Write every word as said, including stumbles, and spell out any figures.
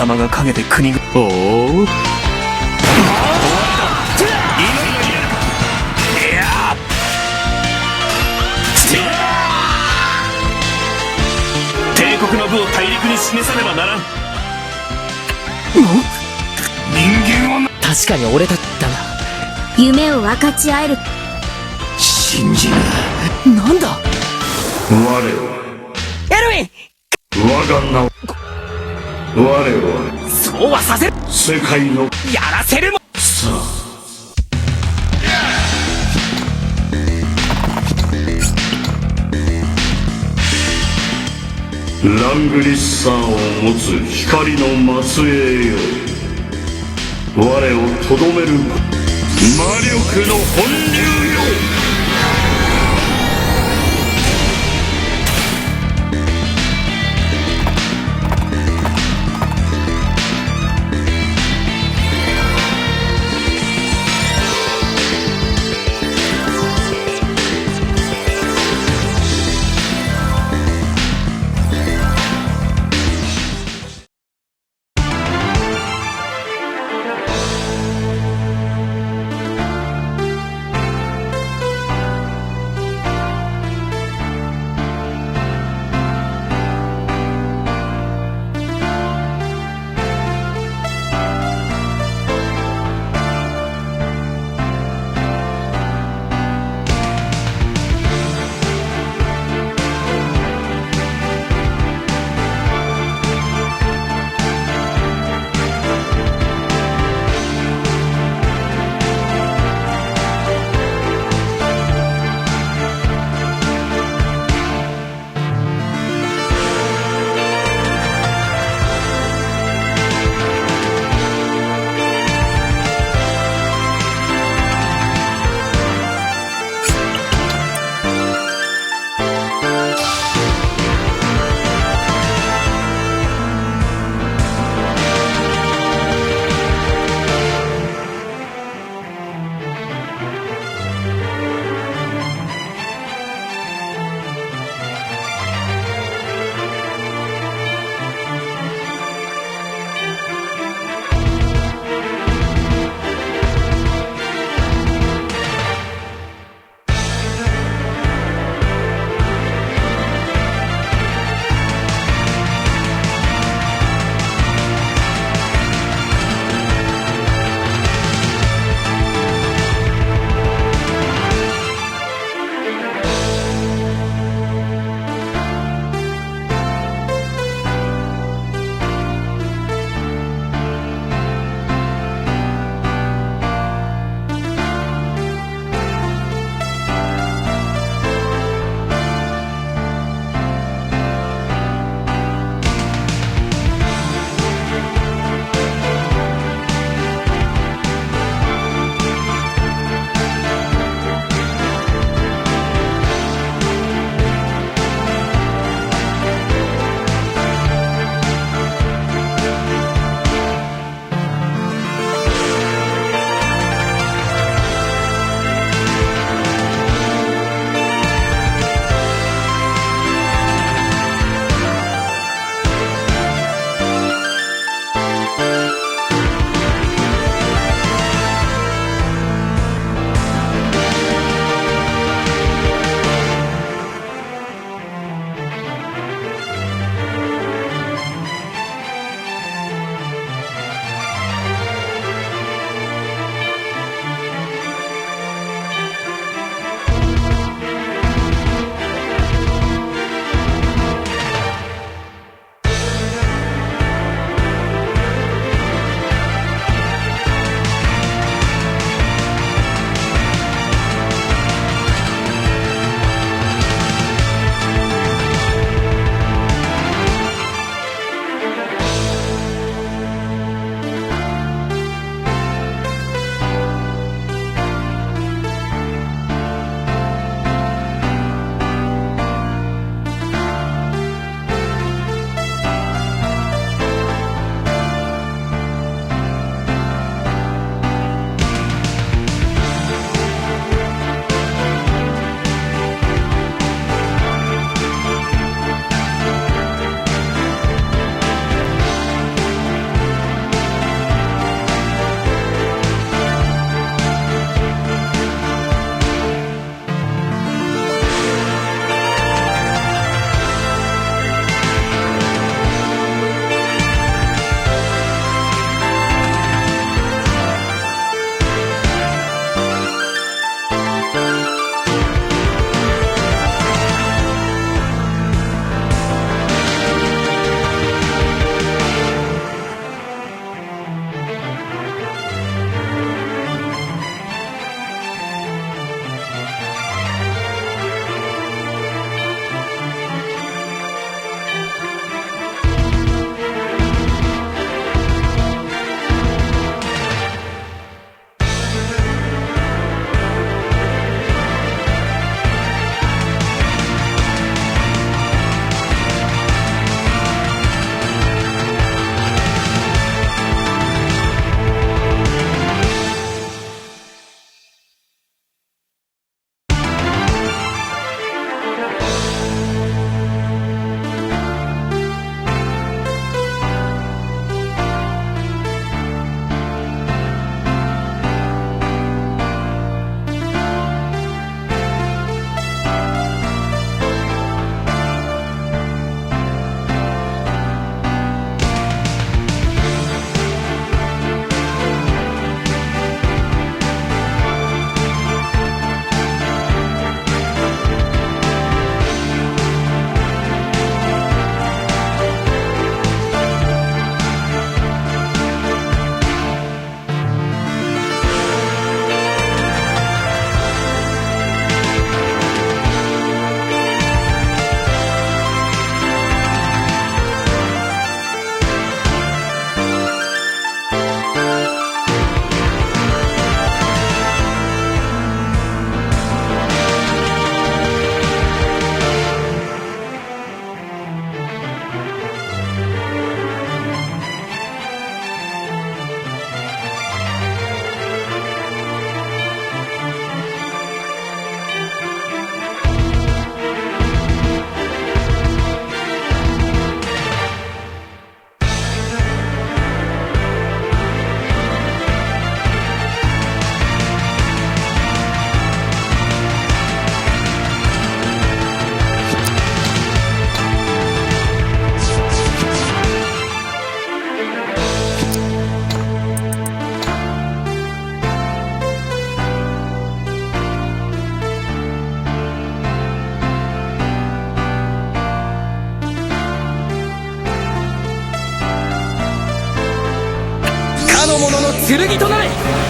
様が陰で国が、おお。帝国の部を大陸に示さねばならん。人間はな、確かに俺たちだな。夢を分かち合える。信じな。なんだ？我は、エルウィン！我が名は、我は、そうはさせる！世界の、やらせるも、さあ、ラングリッサーを持つ光の末裔よ、我をとどめる魔力の本流よ。者の剣となれ。